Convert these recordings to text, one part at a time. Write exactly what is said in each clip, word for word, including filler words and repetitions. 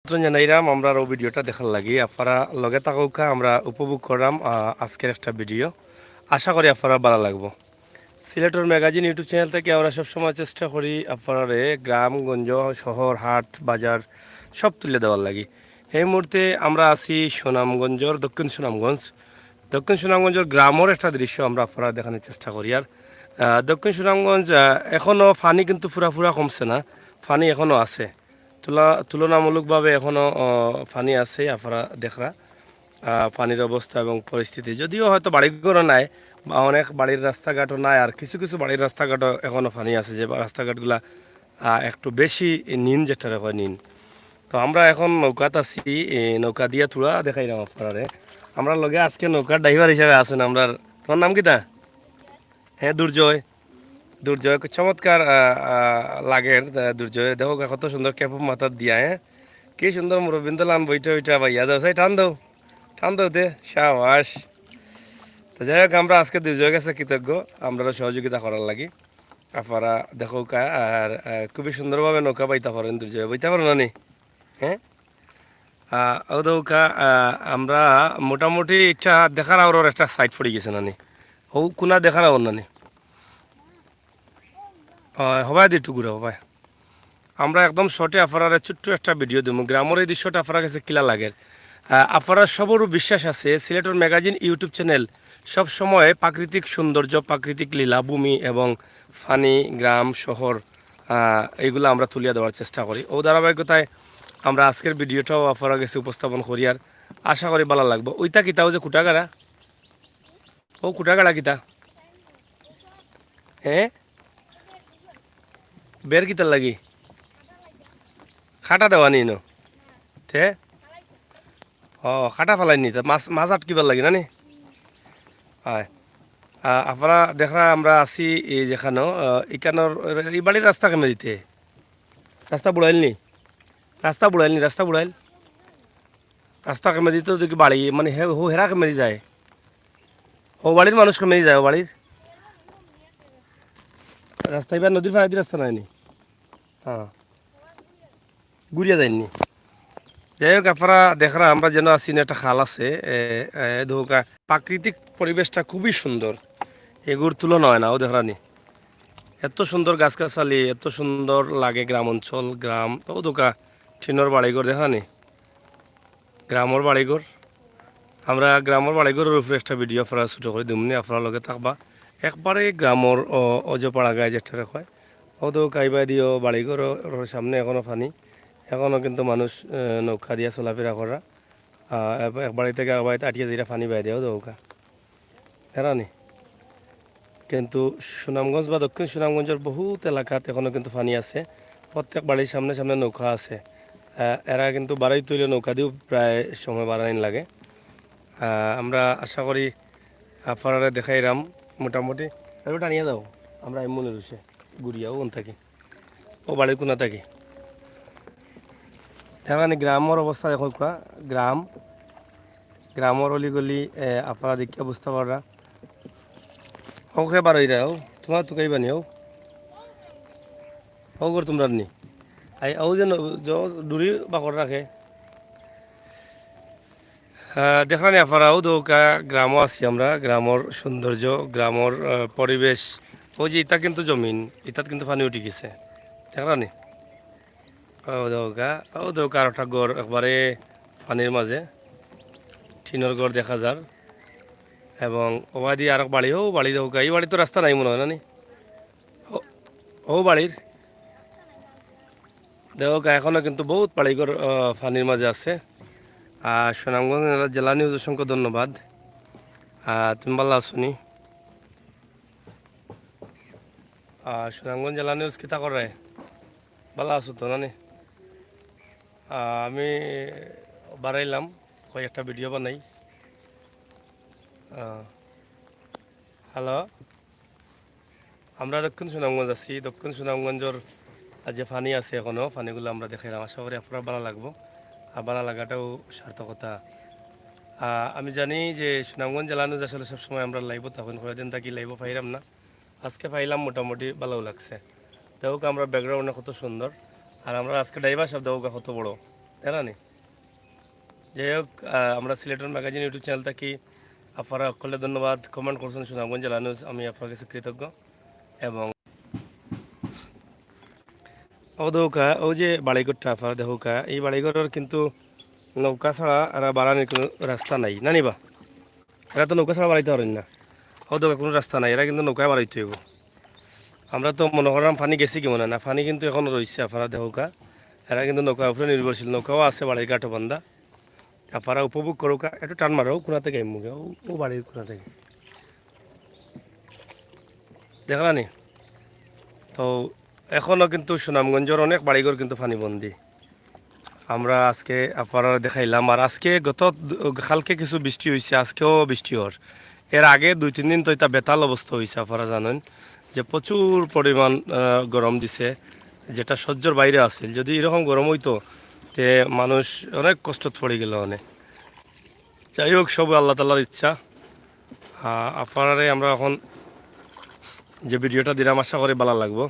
আমন্ত্রণ জানাইরাম আমরার অউ ভিডিওটা দেখার লাগি। আপনারা লগে থাকউক্কা, আমরা উপভোগ কররাম, আহ, আজকের একটা ভিডিও। আশা করি আপনারার ভালা লাগবো। সিলেটর ম্যাগাজিন YouTube চ্যানেল থাকি আমরা সবসময় চেষ্টা করি আপনারারে গ্রাম, গঞ্জ, শহর, হাট, বাজার সব তুলিয়া দেওয়ার লাগি। এই মুহূর্তে আমরা আছি সুনামগঞ্জর, দক্ষিণ সুনামগঞ্জ। দক্ষিণ সুনামগঞ্জর গ্রামর একটা দৃশ্য আমরা আপনারারে দেখানির চেষ্টা করি। আর, আহ, দক্ষিণ সুনামগঞ্জ, আহ, এখনো পানি কিন্তু পুরাপুরা কমছে না, পানি এখনো আছে। তুলা-, তুলনামূলকভাবে এখনো, আহ, পানি আছে, আপনারা দেখরা, আহ, পানির অবস্থা এবং পরিস্থিতি। যদিও হয়তো বাড়িঘরও নাই, বা অনেক বাড়ির রাস্তাঘাটও নাই, আর কিছু কিছু বাড়ির রাস্তাঘাটও এখনো পানি আছে, যে বা-, রাস্তাঘাটগুলা, আহ, একটু বেশি নিন, যেটারে কয় নিন। তো আমরা এখন নৌকাত আছি, এ, নৌকা দিয়া তুলা দেখাইরাম আপনারারে। আমরার লগে আজকে নৌকার ড্রাইভার হিসাবে আছইন আমরার, তোমার নাম কিতা? হ্যাঁ, দুর্জয়। দুর্জয়, খুব চমৎকার, আহ, আহ, লাগের, আহ, দুর্জয়। দেখউক্কা কত সুন্দর cap মাথাত দিয়া, হ্যাঁ? কি সুন্দর মুরব্বিন্তর লাখান বইটা ওইটা বাইয়া দেও, সেই টান দেও, টান দেও দে, সাবাস। তো যাই হোক, আমরা আজকে দুর্জয়ের কাছে কৃতজ্ঞ, আমরারও সহযোগিতা করার লাগি। আপনারা দেখউক্কা, আর, আহ, খুবই সুন্দরভাবে নৌকা বাইতা পারইন দুর্জয়, বাইতা পারো না নি? হ্যাঁ? আহ, অউ দেখউক্কা, আহ, আমরা মোটামুটি ইটা দেখার আওরর একটা side পড়ি গেছে না নি? অউ কুনা দেখার আওর না নি? আহ, হবায় দি একটু ঘুরে হবায়। আমরা একদম short-এ আপনারারে ছোট্ট একটা ভিডিও দিমু। গ্রামর এই দৃশ্যটা আপনারার কাছে কিলা লাগের? আহ, আপনারার সবরও বিশ্বাস আছে, সিলেটর ম্যাগাজিন YouTube চ্যানেল সব সময় প্রাকৃতিক সৌন্দর্য, প্রাকৃতিক লীলাভূমি এবং পানি, গ্রাম, শহর, আহ, এইগুলা আমরা তুলিয়া দেওয়ার চেষ্টা করি। অউ ধারাবাহিকতায় আমরা আজকের ভিডিওটাও আপনারার কাছে উপস্থাপন করি, আর আশা করি ভালা লাগবো। ওইটা কিতা, অউ যে কুটাগাড়া, অউ কুটাগাড়া কিতা? হ্যাঁ? বের কিতার লাগি? কাটা দেওয়া নি নু? তে? ও, কাটা ফালাইন নি, তে মাছ, মাছ আটকিবার লাগি না নি? হয়। আ, আপনারা দেখরা আমরা আছি এই যেখানো, আ, ইকানোর, এই বাড়ির রাস্তা কেমনে দিতে? রাস্তা বুড়াইল নি? রাস্তা বুড়াইল নি? রাস্তা বুড়াইল? রাস্তা কেমনে দিতে দেখি বাড়ি, মানে হে-, হো হেরা কেমনে যায়? হো বাড়ির মানুষ কেমনে যায়, হো বাড়ির? রাস্তা এবার নদীর পাড়েদি রাস্তা নাই নি? হ্যাঁ। ঘুরিয়া যাইন নি? যাই হোক, আপনারা দেখরা আমরা যেন আছি না, একটা খাল আছে, এ, এ, দেখউক্কা, প্রাকৃতিক পরিবেশটা খুবই সুন্দর, এগুর তুলনা হয় না। অউ দেখরা নি, এত সুন্দর গাছগাছালি, এত সুন্দর লাগে গ্রাম অঞ্চল, গ্রাম। অউ দেখউক্কা, টিনর বাড়িঘর দেখরা নি, গ্রামর বাড়িঘর। আমরা গ্রামর বাড়িঘরর উপরে একটা ভিডিও আপনারারে ছোট করি দিমুনি, আপনারা লগে থাকবা। একবারে গ্রামর অ-, অজপাড়া গাঁয় যেটারে কয়। অউ দেখউক্কা, ইবায়দিও বাড়িঘরর সামনে এখনো পানি, এখনো কিন্তু মানুষ, এ, নৌকা দিয়া চলাফেরা করা। আ, এক, এক বাড়ি থাকি আরেক বাড়িত আটিয়া যাইরা পানি বাইরে, অউ দেখউক্কা। দেখরা নি? কিন্তু সুনামগঞ্জ বা দক্ষিণ সুনামগঞ্জর বহুত এলাকাত এখনো কিন্তু পানি আছে। প্রত্যেক বাড়ির সামনে সামনে নৌকা আছে। আহ, এরা কিন্তু বাড়াইতে অইলে নৌকা দিও প্রায় সময় বাড়াইন লাগে। আহ, আমরা আশা করি আপনারারে দেখাইরাম মোটামুটি। একটু টানিয়া যাও, আমরা আইমু মনে রইছে ঘুরিয়া অউ থাকি। অউ বাড়ির কুনা থাকি। দেখরা নি গ্রামর অবস্থা দেখউক্কা, গ্রাম, গ্রামর অলিগলি, এ, আপনারা দেখিয়া বুঝতা পাররা। অউ কে বারইরা, অউ, তুমার তুকাইবা নি, অউ। অউ ঘর তুমরার নি। আই, অউ যে ন-, জ-, ডুরি বাকর রাখে। আহ, দেখরা নি আপনারা, অউ দেখউক্কা গ্রামো আছি আমরা, গ্রামর সৌন্দর্য, গ্রামর, আহ, পরিবেশ। অউ যে ইটা কিন্তু জমিন, ইটাত কিন্তু পানি উঠি গেছে। দেখরা নি? অউ দেখউক্কা, অউ দেখউক্কা আরেকটা ঘর একবারে পানির মাঝে, টিনর ঘর দেখা যার। এবং অবায়দি আরেক বাড়ি, অউ বাড়ি দেখউক্কা, ই বাড়িত তো রাস্তা নাই মনে হয় না নি? অউ, অউ বাড়ির দেখউক্কা, এখনো কিন্তু বহুত বাড়িঘর, আহ, পানির মাঝে আছে। আর সুনামগঞ্জ জেলা নিউজ অসংখ্য ধন্যবাদ। আহ, তুমি ভালা আছো নি? আহ, সুনামগঞ্জ জেলা নিউজ কিতা করে? ভালা আছো তো না নি? আহ, আমি বারাইলাম, কই একটা ভিডিও বানাই। আহ, হ্যালো, আমরা দক্ষিণ সুনামগঞ্জ আছি। দক্ষিণ সুনামগঞ্জর যে পানি আছে এখনো, পানিগুলা আমরা দেখাইলাম। আশা করি আপনারার ভালা লাগবো, আর ভালা লাগাটাউ সার্থকতা। আহ, আমি জানি যে সুনামগঞ্জ জেলা নিউজ আসলে সবসময় আমরা লাইভো থাকইন, কয়দিন থাকি লাইভো পাইরাম না। আজকে পাইলাম, মোটামুটি ভালাউ লাগছে। দেখউক্কা আমরার ব্যাকগ্রাউন্ডটা কত সুন্দর, আর আমরার আজকে ড্রাইভার সাব দেখউক্কা কত বড়, জানানি। যাই হোক, আহ, আমরা সিলেটর ম্যাগাজিন YouTube চ্যানেল থাকি, আপনারা সকলে ধন্যবাদ। কমেন্ট করছেন সুনামগঞ্জ জেলা নিউজ, আমি আপনার কাছে কৃতজ্ঞ। এবং ও দেখউক্কা, ও যে বাড়িঘরটা আপনারা দেখউক্কা, এই বাড়িঘরর কিন্তু নৌকা ছাড়া আর বাড়ানির কোনো রাস্তা নাই, না নিবা? এরা তো নৌকা ছাড়া বাড়াইতে পারইন না। ও দেখউক্কা, কোনো রাস্তা নাই, এরা কিন্তু নৌকায় বাড়াইতে হইব। আমরা তো মনে করলাম পানি গেছে কি মনে হয় না, পানি কিন্তু এখনও রইছে। আপনারা দেখউক্কা, এরা কিন্তু নৌকার উপরে নির্ভরশীল, নৌকাও আছে বাড়ির ঘাটো বান্ধা। আপনারা উপভোগ করউক্কা, একটু টান মারো, কোনা থাকি আইমুগি, ও, ও বাড়ির কোনা থাকি। দেখলানি? তো এখনও কিন্তু সুনামগঞ্জর অনেক বাড়িঘর কিন্তু পানিবন্দী। আমরা আজকে আপনারারে দেখাইলাম। আর আজকে গত দু-, কালকে কিছু বৃষ্টি হইছে, আজকেও বৃষ্টি হওয়ার। এর আগে দুই তিন দিন তো এটা বেতাল অবস্থা হইছে, আপনারা জানেন যে প্রচুর পরিমাণ, আহ, গরম দিছে, যেটা সহ্যর বাইরে আছিল। যদি এরকম গরম হইতো, তে মানুষ অনেক কষ্টত পড়ি গেল অনেক। যাই হোক, সব আল্লাহ তাআলার ইচ্ছা। আহ, আপনারারে আমরা এখন যে ভিডিওটা দিলাম, আশা করি ভালা লাগবো।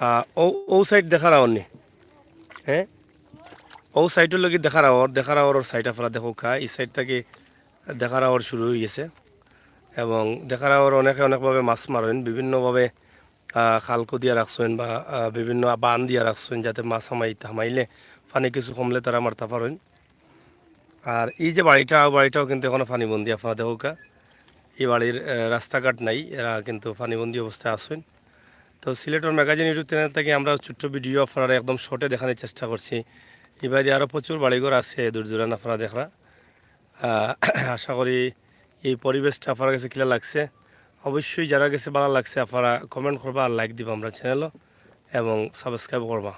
আহ, ও, ও সাইড দেখার আওর নি, হ্যাঁ, ও সাইডর লাগি দেখার আওর, দেখার আওর, ওর সাইড আপনারা দেখউক্কা, এই সাইড থাকি দেখার আওর শুরু হয়ে গেছে। এবং দেখার আওর অনেকে অনেকভাবে মাছ মারইন, বিভিন্নভাবে, আহ, খালকো দিয়া রাখছইন বা, আহ, বিভিন্ন বান দিয়া রাখছইন, যাতে মাছ হামাই-, হামাইলে পানি কিছু কমলে তারা মারতা পারইন। আর এই যে বাড়িটা, ও বাড়িটাও কিন্তু এখনো পানিবন্দী, আপনারা দেখউক্কা, এই বাড়ির, আহ, রাস্তাঘাট নাই, এরা কিন্তু পানিবন্দী অবস্থায় আছইন। তো সিলেটর ম্যাগাজিন YouTube চ্যানেল থাকি আমরা ছোট্ট ভিডিও আপনারারে একদম শর্টে দেখানির চেষ্টা করছি। ইবাদি আরও প্রচুর বাড়িঘর আছে দূর দূরান্ত, আপনারা দেখরা। আহ, আশা করি এই পরিবেশটা আপনারার কাছে কিলা লাগছে। অবশ্যই যারার কাছে ভালা লাগছে আপনারা কমেন্ট করবা আর লাইক দিবা আমরা চ্যানেলও, এবং সাবস্ক্রাইব করবা।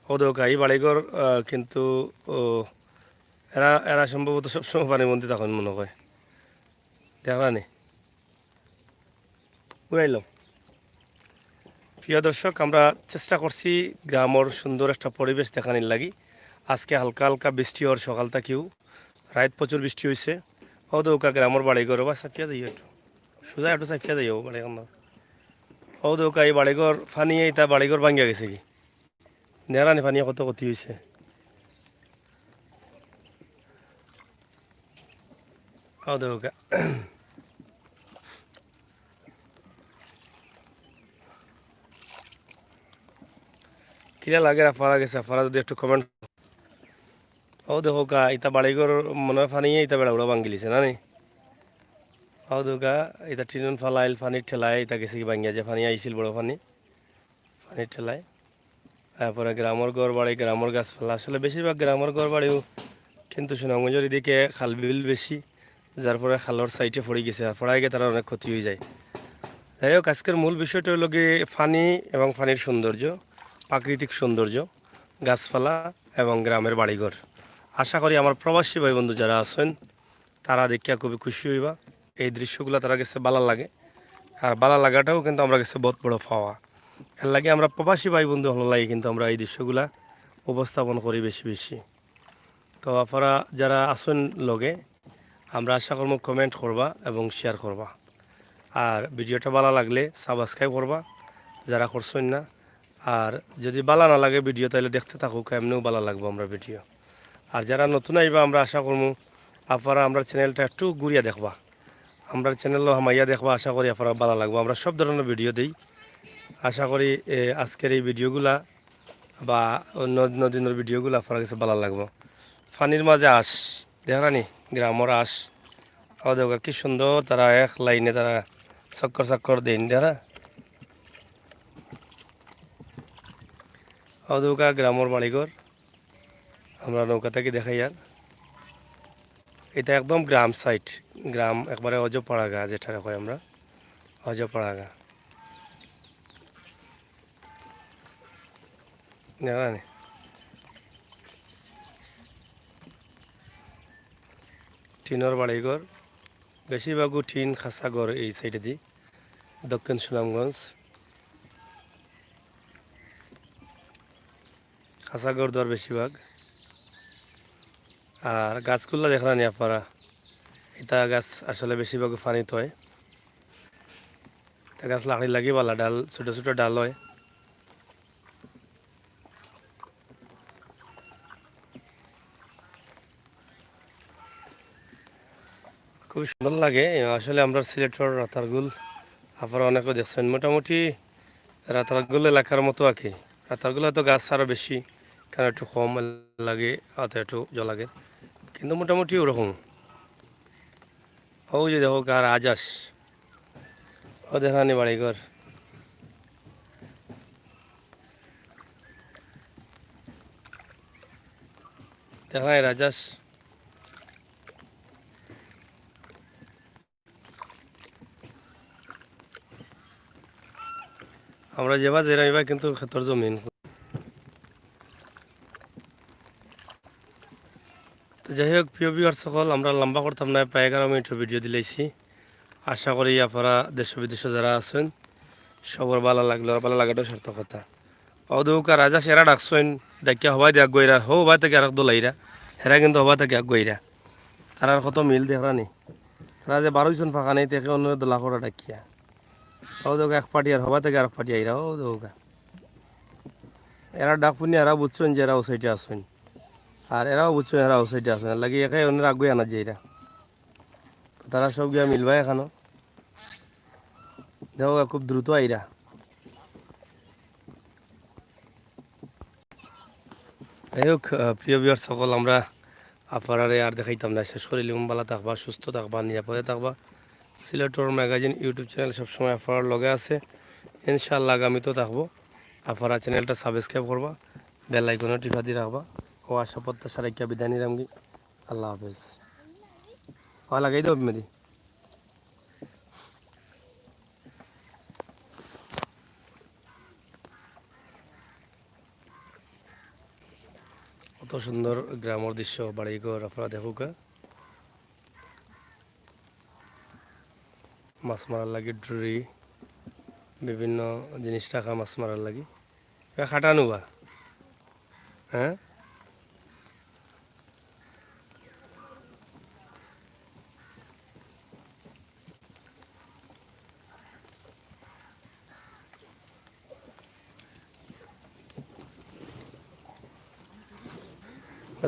ও দেখউক্কা, এই বাড়িঘর, আহ, কিন্তু, ও, এরা, এরা সম্ভবত সবসময় পানিবন্দী থাকইন মনে হয়। দেখলানি? উড়াইলাম। প্রিয় দর্শক, আমরা চেষ্টা করছি গ্রামর সুন্দর একটা পরিবেশ দেখানির লাগি। আজকে হালকা হালকা বৃষ্টি হওয়ার সকাল থাকিও, রাইত প্রচুর বৃষ্টি হইছে। ও দেখউক্কা গ্রামর বাড়িঘর, বা চাপিয়া যাইও একটু, সোজা একটু চাপিয়া যাইও বাড়িঘর না। ও দেখউক্কা, এই বাড়িঘর পানিয়ে, এটা বাড়িঘর ভাঙ্গিয়া গেছে কি? নেরানি পানি কত ক্ষতি হইছে। ও দেখউক্কা। কিলা লাগে আপনারার কাছে, আপনারা যদি একটু কমেন্ট। ও দেখউক্কা, ইটা বাড়িঘর মনে হয় পানিয়ে ইটা বেড়া উড়া ভাঙ্গিলিছে, না নি? ও দেখউক্কা, ইটা টিনর ফালাইল, পানির ঠেলায়, ইটা গেছে কি ভাঙ্গিয়া, যে পানি আইছিল বড় পানি। পানির ঠেলায়। তারপরে গ্রামর ঘর বাড়ি, গ্রামর গাছপালা। আসলে বেশিরভাগ গ্রামর ঘর বাড়িও কিন্তু সুনামগঞ্জর এদিকে খাল বিল বেশি, যার ফলে খালর সাইডে পড়ি গেছে, আর পড়ায় গিয়ে তারা অনেক ক্ষতি হয়ে যায়। যাই হোক, আজকের মূল বিষয়টা হলো গিয়ে পানি এবং পানির সৌন্দর্য, প্রাকৃতিক সৌন্দর্য, গাছপালা এবং গ্রামের বাড়িঘর। আশা করি আমার প্রবাসী ভাই বন্ধু যারা আছেন, তারা দেখিয়া খুবই খুশি হইবা। এই দৃশ্যগুলা তারা গেছে ভালা লাগে, আর ভালা লাগাটাও কিন্তু আমরা গেছে বহুত বড় পাওয়া। এর লাগি আমরা প্রবাসী ভাই বন্ধু হকলর লাগি কিন্তু আমরা এই দৃশ্যগুলা উপস্থাপন করি বেশি বেশি। তো আপনারা যারা আছেন লগে, আমরা আশা করবো কমেন্ট করবা এবং শেয়ার করবা, আর ভিডিওটা ভালা লাগলে সাবস্ক্রাইব করবা যারা করছেন না। আর যদি ভালা না লাগে ভিডিও, তাহলে দেখতে থাকুক, এমনিও ভালা লাগবো আমরা ভিডিও। আর যারা নতুন আইবা, আমরা আশা করবো আপনারা আমরা চ্যানেলটা একটু ঘুরিয়া দেখবা, আমরা চ্যানেলও হামাইয়া দেখবা। আশা করি আপনারা ভালা লাগবো, আমরা সব ধরনের ভিডিও দেই। আশা করি, এ, আজকের এই ভিডিওগুলা বা অন্য অন্য দিনের ভিডিওগুলা আপনারা কাছে ভালা লাগবো। পানির মাঝে আঁশ, দেখরানি? গ্রামর আঁশ। ও দেখো কি সুন্দর, তারা এক লাইনে তারা চক্কর চক্কর দেন, দেখরা? ও দেখো গ্রামর বাড়িঘর, আমরা নৌকা থাকি দেখাই আর। এটা একদম গ্রাম সাইড, গ্রাম একবারে অজপাড়া গা, যেটারে কই আমরা অজপাড়া গা। দেখরানি? টিনর বাড়িঘর, বেশিরভাগও টিন খাসা ঘর এই সাইডেদি, দক্ষিণ সুনামগঞ্জ। খাসা ঘর দুয়ার বেশিরভাগ। আর গাছগুলা দেখরানি আপনারা, এটা গাছ আসলে বেশিরভাগ পানিত হয়। এটা গাছ লাকড়ি লাগি বালা ডাল, ছোট ছোট ডাল হয়। খুব সুন্দর লাগে। আসলে আমরা সিলেটর রাতারগুল, আপনারা অনেকে দেখছেন, মোটামুটি রাতারগুল এলাকার মতো আর কি। রাতারগুল হয়তো গাছ আরও বেশি, কারণ একটু কম লাগে, অত একটু জল লাগে, কিন্তু মোটামুটি ওরকম। ওই যে দেখো, কার আজাস, ও দেখানি বাড়িঘর। দেখাই রাজাস। আমরা যেবা যেরাম এবার কিন্তু খেতর জমিন। তো যাই হোক, প্রিয় ভিউয়ার সকল, আমরা লম্বা করতাম না, প্রায় এগারো মিনিটর ভিডিও দিলাইছি। আশা করি আপনারা দেশ বিদেশে যারা আছেন, সবর ভালা লাগলো, আর ভালা লাগাটাও সার্থকতা। ও দৌকা রাজা সেরা ডাকছইন, ডাকিয়া হবাই দিয়া আগুয়াইরা, হো হবাই থাকি আরক দল আইরা, হেরা কিন্তু হবাই থাকি আগুয়াইরা। তারার কত মিল দেখরানি, তারা যে বারোইজন ফাঁকা নেই, তেকে অন্য দলা করা ডাকিয়া। ও দৌকা এক পার্টি আর হবাই থাকি আরক পার্টি আইরা, ও দৌকা। এরা ডাক হুনি এরা বুঝছইন যে এরা ও সাইডে আছইন, আর এরাও বুঝছইন এরা ও সাইডে আছইন, এর লাগি একে অন্যের আগুয়াই আনা যাইরা। তারা সব গিয়া মিলবা এখানো। দেখো, খুব দ্রুত আইরা। যাই হোক, আহ, প্রিয় ভিউয়ার সকল, আমরা আপনারারে আর দেখাইতাম না, শেষ করিলিমু। ভালা থাকবা, সুস্থ থাকবা, নিরাপদে থাকবা। সিলেটর ম্যাগাজিন ইউটিউব চ্যানেল সবসময় আপনারার লগে আছে, ইনশাআল্লাহ আগামীতেও থাকবো। আপনারা চ্যানেলটা সাবস্ক্রাইব করবা, বেল আইকনও টিপা দি রাখবা। ও আশা প্রত্যাশা রাখিয়া বিদায় নিলামগি। আল্লাহ হাফেজ। ও লাগাই দেও মেদি। কত সুন্দর গ্রামর দৃশ্য, বাড়িঘর আপনারা দেখউক্কা। মাছ মারার লাগি ডুরি, বিভিন্ন জিনিস রাখা মাছ মারার লাগি। এ খাটানো বা? হ্যাঁ?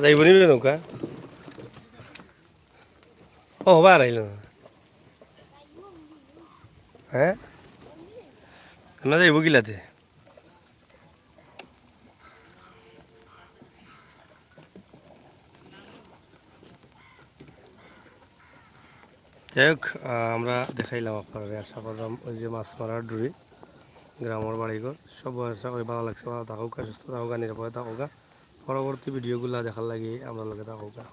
যাইব নি বে নৌকা? ও, হবা আর আইল না। হ্যাঁ? না যাইব গিলাতে। যাই হোক, আহ, আমরা দেখাইলাম আপনারারে, আশা করলাম ওই যে মাছ মারার ডুরি, গ্রামর বাড়িঘর, সব আশা করি ভালা লাগছে, ভালা থাকউক্কা, সুস্থ থাকউক্কা, নিরাপদে থাকউক্কা। পরবর্তী ভিডিওগুলা দেখার লাগি আমরার লগে থাকউক্কা।